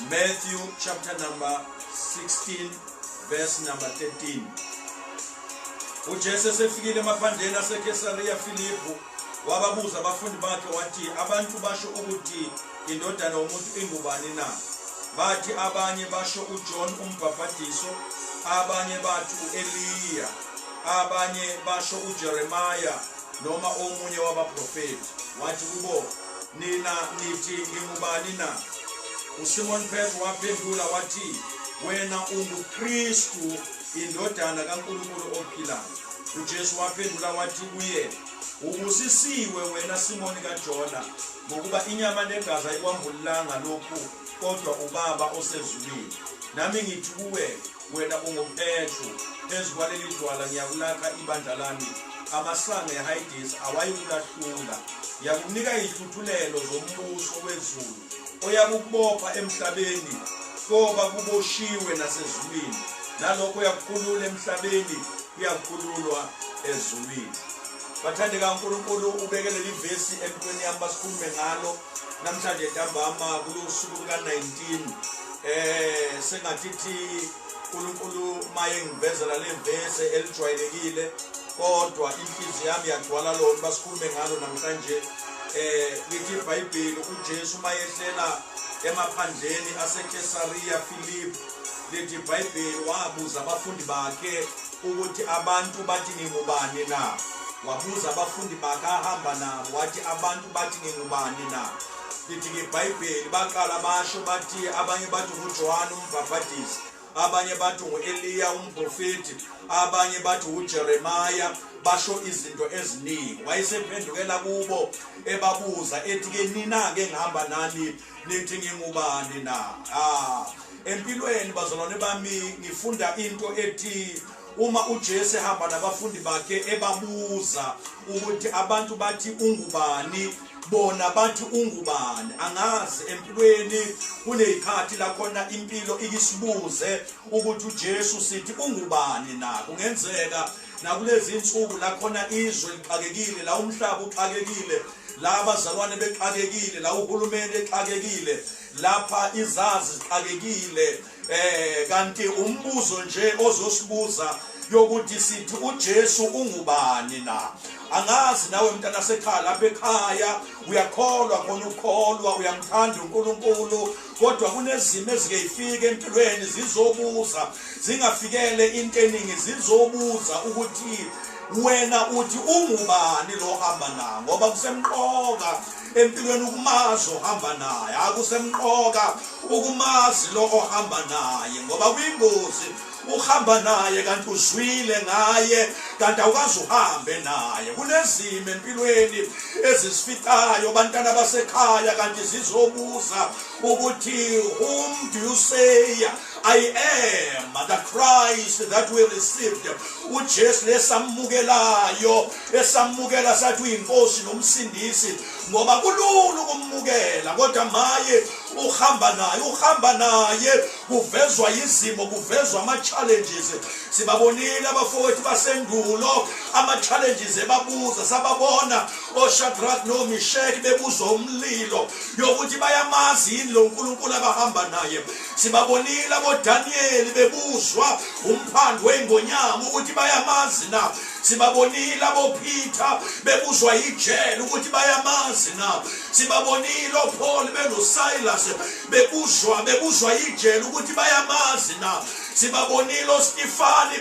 Matthew chapter number 16 verse number 13. UJesu esefikile emaphandleni aseKesariya Filipu wababuza abafundi bakhe wathi, abantu basho ukuthi indodana yomuntu ingubani na? Bathi abanye basho uJohn umbhabhadiso, abanye bathi uEliya, abanye basho uJeremiah noma omunye wabaprofeti. Wathi kubo, nina nithi ngingubani na? USimon Petro waphendula wathi, wena unguKristu indodana kaNkulunkulu ophilayo. UJesu waphendula wathi kuye, ubusisiwe wena Simoni kaJona, ngokuba inyama negazi ayikwambulelanga lokhu, kodwa uBaba osezulwini. Nami ngithi kuwe, wena unguPetru, phezu kwaleli dwala ngiyakulakha ibandla lami, amasango eHayidesi awayikulahlula. Ngiyakunika izihluthulelo zombuso wezulu, oyakukubopha emhlabeni koba kuboshiwe nasezulwini, nalokho oyakukhulula emhlabeni kuyakhululwa ezulwini. Bathandeka, uNkulunkulu ubeke leli vesi empilweni yami, basikhulume ngalo namhlanje ntambama kulosuku luka-19. Sengathi thi uNkulunkulu maye ngivezela le vesi elijwayelekile, kodwa inhliziyo yami yagcwala lona, basikhulume ngalo namhlanje. Lithi iBhayibheli, uJesu mayehlela emaphandleni aseKesariya Philip, lithi iBhayibheli wabuza abafundi bakhe ukuthi abantu bathi ngingubani na. Wabuza abafundi bakhe ahamba nabo, wathi abantu bathi ngingubani na. Lithi iBhayibheli baqala basho bathi abanye bathi nguJohane umbhabhadisi, abanye bathi ngu-Eliya umprofeti, abanye bathi uJeremiah, basho izinto eziningi. Wayesephendukela kubo ebabuza ethi ke nina ke ngihamba nani nithi ngingubani na? Empilweni bazalwane bami ngifunda into ethi uma uJesu ehamba nabafundi bakhe ebabuza ukuthi abantu bathi ungubani, bona bathi ungubani. Angazi, empilweni kunezikhathi la khona impilo ikisibuze ukuthi uJesu sithi ungubani na. Kungenzeka nakulezi insuku la khona izwe lixakekile, la umhlaba uxakekile, la abazalwane bexakekile, la uhulumeni exakekile, lapha izazi zixakekile, kanti umbuzo nje ozosibuza yokuthi sithi uJesu ungubani na. Angazi nawe mntana sekhaya lapha ekhaya uyakholwa khona, ukholwa uyamthanda uNkulunkulu, kodwa kunezimo ezike ifike empilweni zizobuza, zingafikele into eningi, zizobuza ukuthi wena uthi ungubani lo hamba na, ngoba kusemqoka empilweni ukumazi ohamba naye. Akusemqoka ukumazi lo ohamba naye, ngoba kuyingozi uhamba naye kanti uzwile ngaye kanti awukaze uhambe naye. Kunezimo empilweni ezisificayo bantwana basekhaya kanti zizobuza ukuthi whom do you say I am? The Christ that we received, uJesu lesamukelayo, esamukela sathi uyinkosi nomsindisi, ngoba kulula ukumukela, kodwa maye uhamba naye, uhamba naye kuvezwa izimo, kuvezwa ama-challenges. Sibabonile abafowethu basendulo ama-challenges ebabuza, sababona oShadrach noMishek bebuzwa umlilo yokuthi bayamazi yini lo nkulunkulu abahamba naye. Sibabonile aboDaniyeli bebuzwa umphando wengonyama ukuthi bayamazi na. Sibabonile aboPeter bebuzwa ijele ukuthi bayamazi na. Sibabonile oPaul benoSilas bebuzwa ijele ukuthi bayamazi na. Sibabonile oStefani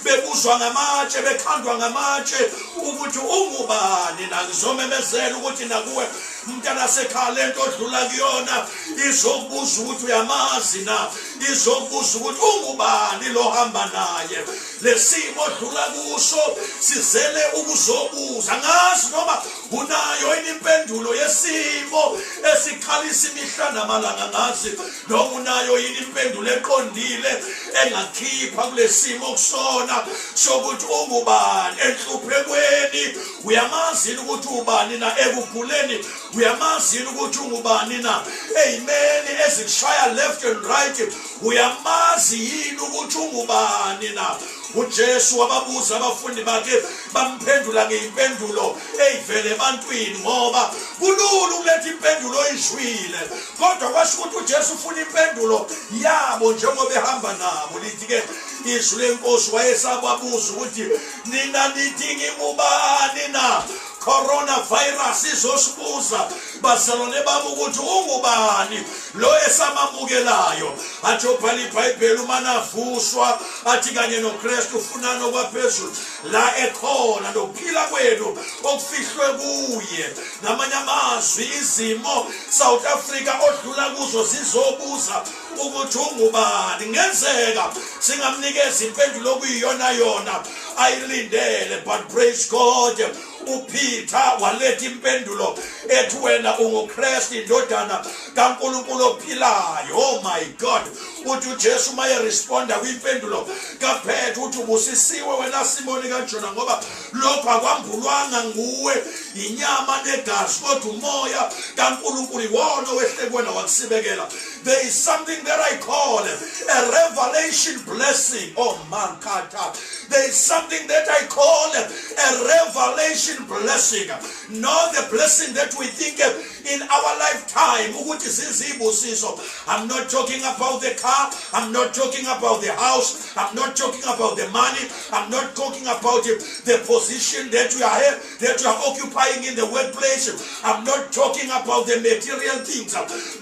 bebuzwa ngamatshe, bekhandwa ngamatshe ukuthi ungubani na. Ngizomemezela ukuthi nakuwe mntana sekhaya lento odlula kuyona izokubuza ukuthi uyamazi na, izokubuza ukuthi ungubani lo hamba naye. Lesimo odlula kuso sizele ukuzobuza. Angazi noma unayo yini impendulo yesimo esikhalisa imihla namalanga, angazi noma unayo yini impendulo eqondile engakhipha kulesimo kusona sokuthi ungubani. Enhluphekweni uyamazi yini ukuthi ubani na? Ekuguleni uyamazi yini ukuthi ungubani na? Eyimeni ezikushaya left and right uyamazi yini ukuthi ungubani na? UJesu wababuza abafundi bakhe, bamphendula ngeyimpendulo eyivele ebantwini, ngoba kulula ukuletha impendulo oyizwile, kodwa kwasho ukuthi uJesu ufuna impendulo yabo njengoba ehamba nabo. Lithi-ke izwi lenkosi, wayesababuza ukuthi, "Nina nithi ngingubani na?" Coronavirus izosibuza, bazalwane bami, ukuthi ungubani lo esamamukelayo. Athi obhala iBhayibheli, uma navuswa, athi, kanye noKristu, ufunani okwaphezulu la ekhona nokuphila kwenu okufihlwe kuye. Ngamanye amazwi, izimo South Africa odlula kuzo zizobuza ukuthi ungubani. Ngenzeka singamnikeza impendulo okuyiyona yona ayilindele, but praise God, uPeter waletha impendulo ethi, "Wena unguKristu, indodana kaNkulunkulu ophilayo." Oh my God! Uthi uJesu maye responda kwimpendulo kaPetro, uthi, "Ubusisiwe wena Simoni kaJona, ngoba lokho akwambulwanga nguwe inyama negazi, kodwa umoya kaNkulunkulu iwona wehle kuwena wakusibekela." There is something that I call a revelation blessing. Oh mankata, there is something that I call a revelation blessing, not the blessing that we think in our lifetime ukuthi zizibusiso. I'm not talking about the car, I'm not talking about the house, I'm not talking about the money, I'm not talking about the position that you are occupying in the workplace. I'm not talking about the material things.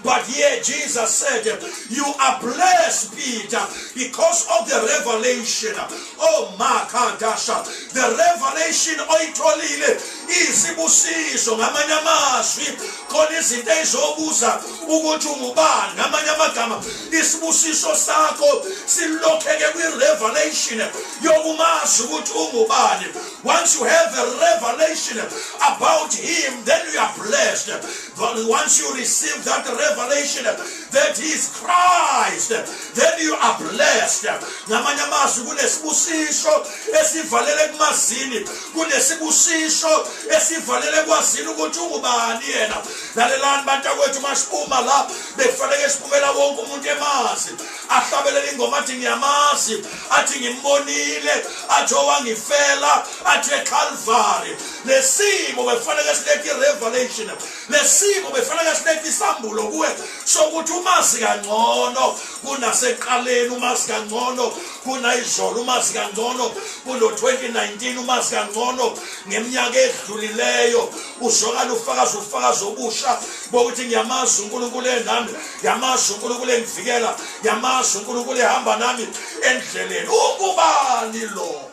But here Jesus said, "You are blessed, Peter, because of the revelation." Oh makadasha, the revelation oyitholile isibusiso. Ngamanye amazwi, khona izinto ezizobuza ukuthi ungubani. Ngamanye amagama, isibusiso sakho silokheke kwi-revelation yokumazi ukuthi ungubani. Once you have a revelation about him, then you are blessed. But once you receive that revelation that he is Christ, then you are blessed. Ngamanye amazwi, kunesibusiso esivalele kumazini, kunesibusiso esivalele kwazini ukuthi ungubani yena. Lalelani, bantakwethu, masiphuma la, bekufanele siphumela wonke umuntu emazi, ahlabelela ingoma athi, "Ngiyamazi," athi, "Ngimbonile," athi, "Owangifela," athi, "eCalvary." Lesimo bekufanele silethe i-revelation, lesimo bekufanele silethe isambulo kuwe sokuthi umazi kangcono kunasekuqaleni, umazi kangcono kunayizolo, umazi kangcono kuno-2019, umazi kangcono ngeminyaka edlulileyo. Uzwakala ufakazi, ufakazi obusha bokuthi, "Ngiyamazi uNkulunkulu enami, ngiyamazi uNkulunkulu engivikela, ngiyamazi uNkulunkulu ehamba nami endleleni." Ukubani lo?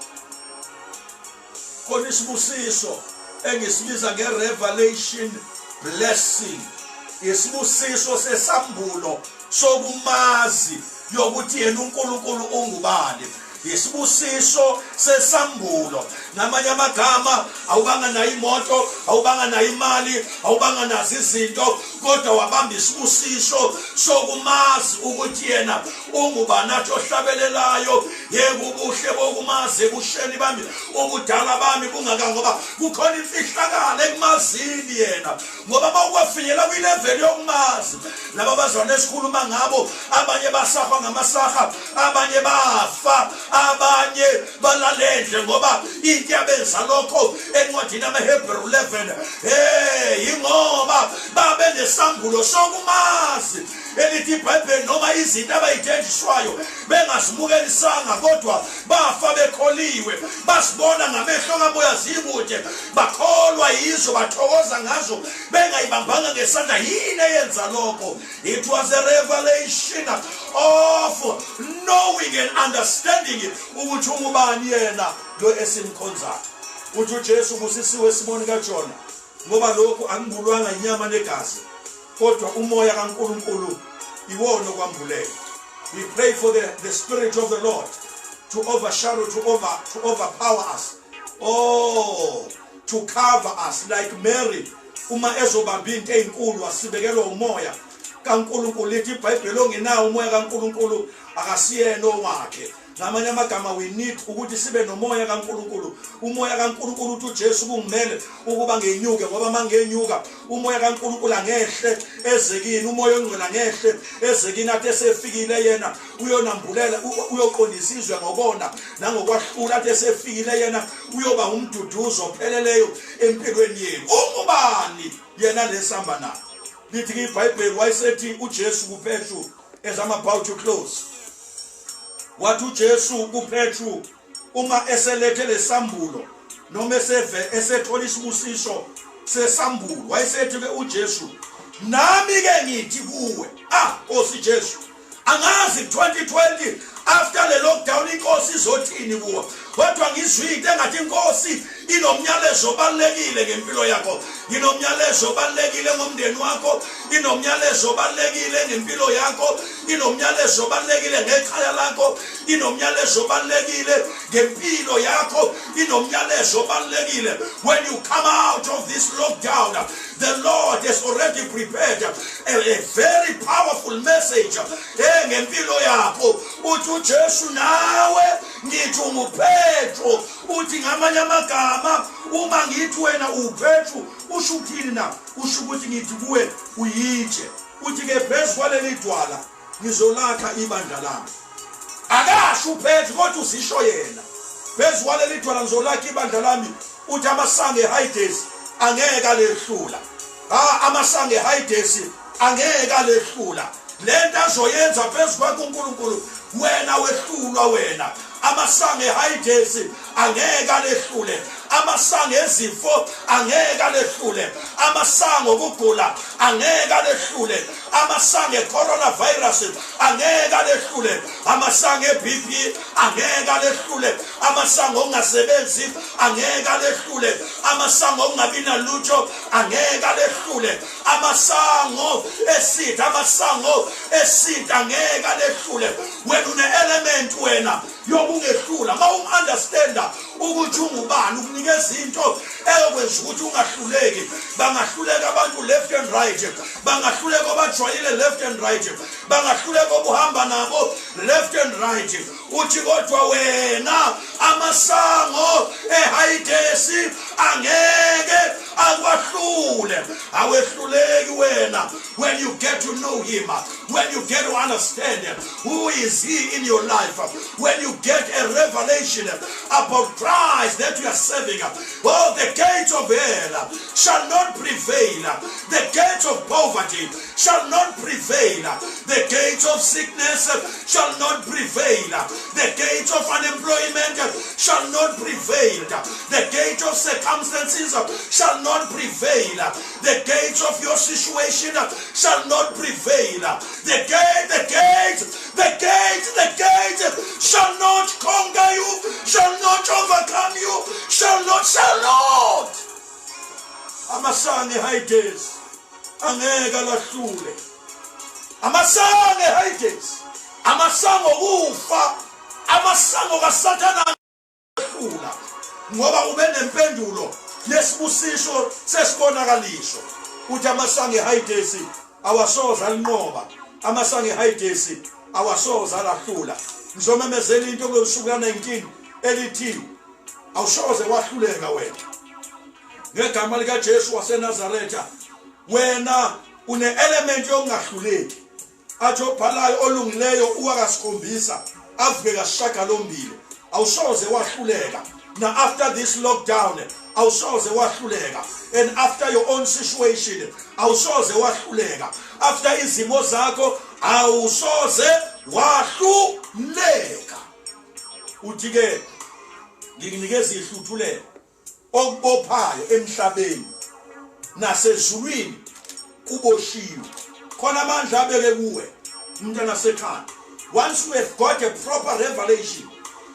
Khona isibusiso engisibiza nge-revelation blessing, isibusiso sesambulo sokumazi yokuthi yena uNkulunkulu ungubani, isibusiso sesambulo. Ngamanye amagama, awubanga nayo imoto, awubanga nayo imali, awubanga nazo izinto, kodwa wabamba isibusiso sokumazi ukuthi yena ungubani. Athi ohlabelelayo, "Yebo, ubuhle bokumazi ebusheni bami, ubudala bami bungaka," ngoba kukhona imfihlakalo ekumazini yena, ngoba mawukwafinyela kwi-level yokumazi. Laba bazalwane esikhuluma ngabo, abanye basahwa ngamasaha, abanye bafa, abanye balalendle, ngoba into yabenza lokho encwadini yamaHebrew 11, hey, ingoba babe nesambulo sokumazi. Elithi iBhayibheli, noma izinto abayithenjiswayo bengazimukelisanga, kodwa bafa bekholiwe, basibona ngamehlo kamoya zikude, bakholwa yizo, bathokoza ngazo bengayibambanga ngesandla. Yini eyenza lokho? It was a revelation of knowing and understanding ukuthi ungubani yena lo esimkhonzayo. Uthi uJesu, "Busisiwe Simoni kaJona, ngoba lokhu akambulwanga inyama negazi, kodwa umoya kaNkulunkulu iwona okwambulela." We pray for the spirit of the Lord to overshadow, to overpower us, oh, to cover us like Mary uma ezobamba into ezinkulu, wasibekelwa umoya kaNkulunkulu. Lithi iBhayibheli, ongenawo umoya kaNkulunkulu akasiyena owakhe. Ngamanye amagama, we need ukuthi sibe nomoya kaNkulunkulu. Umoya kaNkulunkulu, uthi uJesu, kungimele ukuba ngenyuke, ngoba mangenyuka umoya kaNkulunkulu angehle ezekini, umoya ongcwele angehle ezekini. Athi esefikile yena uyonambulela, uyoqondisa izwe ngokona nangokwahlula. Athi esefikile yena uyoba umduduzo opheleleyo empilweni yenu. Ungubani yena lesihamba naye? Lithi ke iBhayibheli, wayesethi uJesu kuPetru, as I'm about to close, wathi uJesu kuPetru uma eselethe lesambulo noma eseve esethola isibusiso sesambulo, wayesethi ke uJesu, "Nami ke ngithi kuwe." Ah, Nkosi Jesu, angazi 2020 after le lockdown inkosi izothini kuwe, kodwa ngizwe into engathi inkosi inomnyalezo obalulekile ngempilo yakho, inomnyalezo obalulekile ngomndeni wakho, inomnyalezo obalulekile ngempilo yakho, inomnyalezo obalulekile ngekhaya lakho, inomnyalezo obalulekile ngempilo yakho, inomnyalezo obalulekile. When you come out of this lockdown, the Lord has already prepared a very powerful message ngempilo yakho. Uthi uJesu, "Nawe ngithi unguPetro." Uthi ngamanye amagama, uma ngithi wena uPetro, usho ukuthini na? Usho ukuthi ngithi kuwe uyitshe. Uthi ke, "Phezu kwaleli dwala ngizolakha ibandla lami." Akasho uPetro, kodwa uzisho yena, "Phezu kwaleli dwala ngizolakha ibandla lami." Uthi amasango eHades angeke alehlula. Ha, amasango eHades angeke alehlula. Lento azoyenza phezu kwakho uNkulunkulu, wena wehlulwa wena. Amasango eHades angeke alehlule. Amasango ezifo angeke alehlule. Amasango okugula angeke alehlule. Amasango e-coronavirus angeke alehlule. Amasango e-BP angeke alehlule. Amasango okungasebenzi angeke alehlule. Amasango okungabi nalutho angeke alehlule. Amasango esitha, amasango esitha angeke alehlule. Wena une-element wena yokungehlula. Ma um-understanda ukuthi ungubani, ukunikeza into eyokwenza ukuthi ungahluleki. Bangahluleka abantu left and right, bangahluleka obajwayele left and right, bangahluleka obuhamba nabo left and right. Uthi kodwa wena amasango ehayidesi angeke akwahlule, awehluleki wena. When you get to know him, when you get to understand who is he in your life, when you get a revelation about Christ that you are serving, oh, the gates of hell shall not prevail. The gates of poverty shall not prevail. The gates of sickness shall not prevail. The gates of unemployment shall not prevail. The gate of circumstances shall not prevail. The gates of your situation shall not prevail. The gate, the gate, the gate, the gate shall not conquer you, shall not overcome you, shall not, shall not. Amasango eHades angeke alahlule. Amasango eHades, amasango okufa, amasango kaSathana hlula, ngoba ube nempendulo yesibusiso sesibonakaliso. Uthi amasango eHades awasoze alinqoba, amasango eHades awasoze alahlula. Ngizomemezela into kulosuku ka-19 elithi awusoze wahluleka wena ngegama likaJesu waseNazaretha. Wena une-element yokungahluleki. Athi obhalayo, olungileyo uwakasikhombisa avuke kasishagalombili. Awusoze wahluleka na after this lockdown, awusoze wahluleka. And after your own situation, awusoze wahluleka. After izimo zakho, awusoze wahluleka. Uthi ke, "Ngikunikeza ihluthulelo, okubophayo emhlabeni nasezulwini kuboshiwe." Khona amandla abeke kuwe, umntana sekhaya. Once you have got a proper revelation,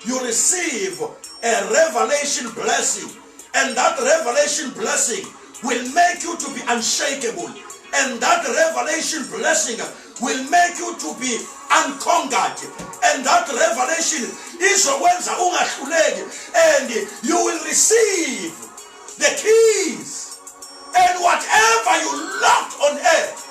you receive a revelation blessing, and that revelation blessing will make you to be unshakable, and that revelation blessing will make you to be unconquered, and that revelation izokwenza ungahluleki, and you will receive the keys, and whatever you locked on earth,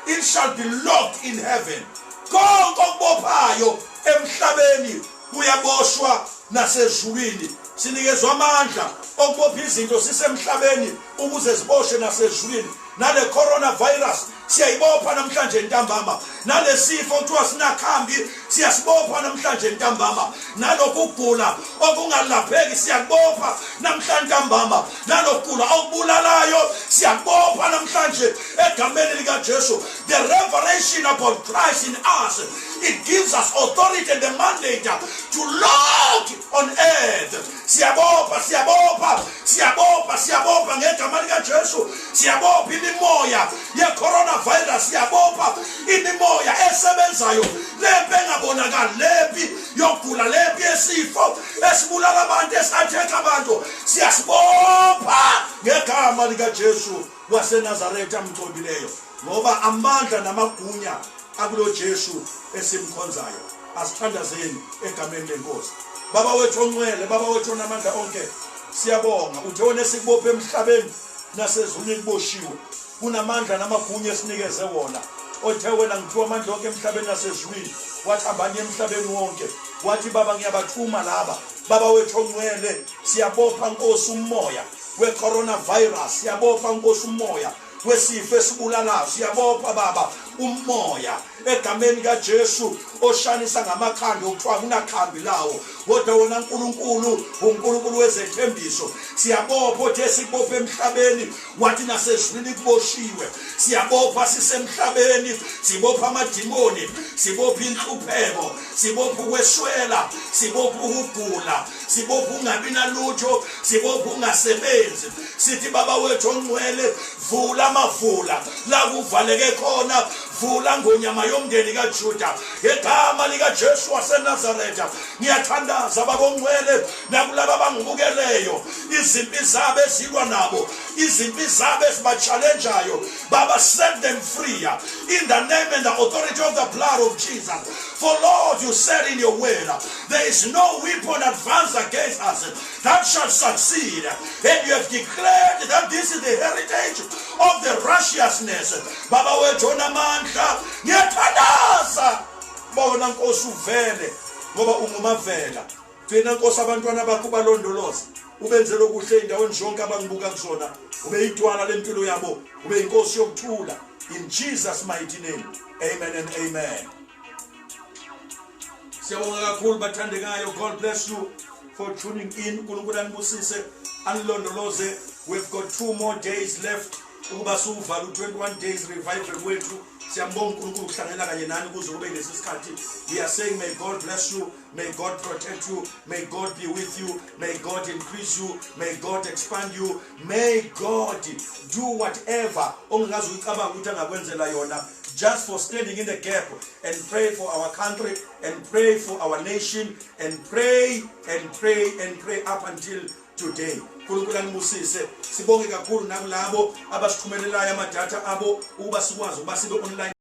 it shall be locked in heaven. Konke okubophayo emhlabeni Kuyaboshwa nasezulwini. Sinikezwa amandla okubopha izinto sisemhlabeni ukuze ziboshwe nasezulwini. Nale coronavirus siyayibopha namhlanje ntambama, nalesifo kuthiwa sinakhambi siyasibopha namhlanje ntambama, nalokhu kugula okungalapheki siyakubopha namhlanje ntambama, nalokugula okubulalayo siyakubopha namhlanje egameni likaJesu. The revelation about Christ in us, it gives us authority and the mandate to lock on earth. Siyabopha, siyabopha, siyabopha, siyabopha ngegama likaJesu. Siyabopha imimoya ye-coronavirus, siyabopha imimoya esebenzayo, lempi engabonakali, lempi yokugula, lempi yesifo esibulala abantu, esi-attack abantu, siyasibopha ngegama likaJesu waseNazaretha amgcobileyo, ngoba amandla namagunya akulo Jesu esimkhonzayo. Asithandazeni egameni lenkosi. Baba wethu ongcwele, Baba wethu onamandla onke, siyabonga. Uthe wena esikubophe emhlabeni nasezulwini kuboshiwe. Kunamandla namagunya esinikeze wona. Othe wena ngiphiwa amandla onke emhlabeni nasezulwini, wathi hambani emhlabeni wonke, wathi Baba ngiyabathuma laba. Baba wethu ongcwele, siyabopha Nkosi umoya we-coronavirus, siyabopha Nkosi umoya wesifo esibulalayo, siyabopha Baba umoya egameni kaJesu oshanisa ngamakhanda okuthiwa kunakhambi lawo, kodwa wena Nkulunkulu uNkulunkulu wezethembiso. Siyabopha othe sikubophe emhlabeni, wathi nasezulwini kuboshiwe. Siyabopha sisemhlabeni, sibopha amadimoni, sibopha inhlupheko, sibopha ukweswela, sibopha ukugula, sibopha ungabi nalutho, sibopha ungasebenzi. Sithi Baba wethu ongcwele, vula amavula la kuvaleke khona, vula ngonyama yomndeni kaJuda ngegama likaJesu waseNazaretha. Ngiyathandaza Baba ongcwele nakulaba abangibukeleyo, izimpi zabo ezilwa nabo, izimpi zabo eziba-challengeayo, Baba, set them free in the name and the authority of the blood of Jesus. For Lord, you said in your word, there is no weapon advanced against us that shall succeed, and you have declared that this is the heritage of the righteousness. Baba wethu onamandla, ngiyathandaza bona Nkosi uvele, ngoba ungumavela. Gcina Nkosi abantwana bakho, balondoloze, ubenzele okuhle ey'ndaweni zonke abangibuka kuzona, ube yidwala lempilo yabo, ube yinkosi yokuthula. In Jesus mighty name, amen and amen. Siyabonga kakhulu bathandekayo. God bless you for tuning in. uNkulunkulu anibusise, anilondoloze. We've got 2 more days left ukuba siwuvale u-21 days revival wethu. Siyambonga uNkulunkulu ukuhlangana kanye nani kuze kube lesi sikhathi. We are saying may God bless you, may God protect you, may God be with you, may God increase you, may God expand you, may God do whatever ongakaze uyicabanga ukuthi angakwenzela yona, just for standing in the gap and pray for our country and pray for our nation and pray and pray and pray up until today. uNkulunkulu anibusise. Sibonge kakhulu nakulabo abasithumelelayo amadatha abo ukuba sikwazi ukuba sibe online.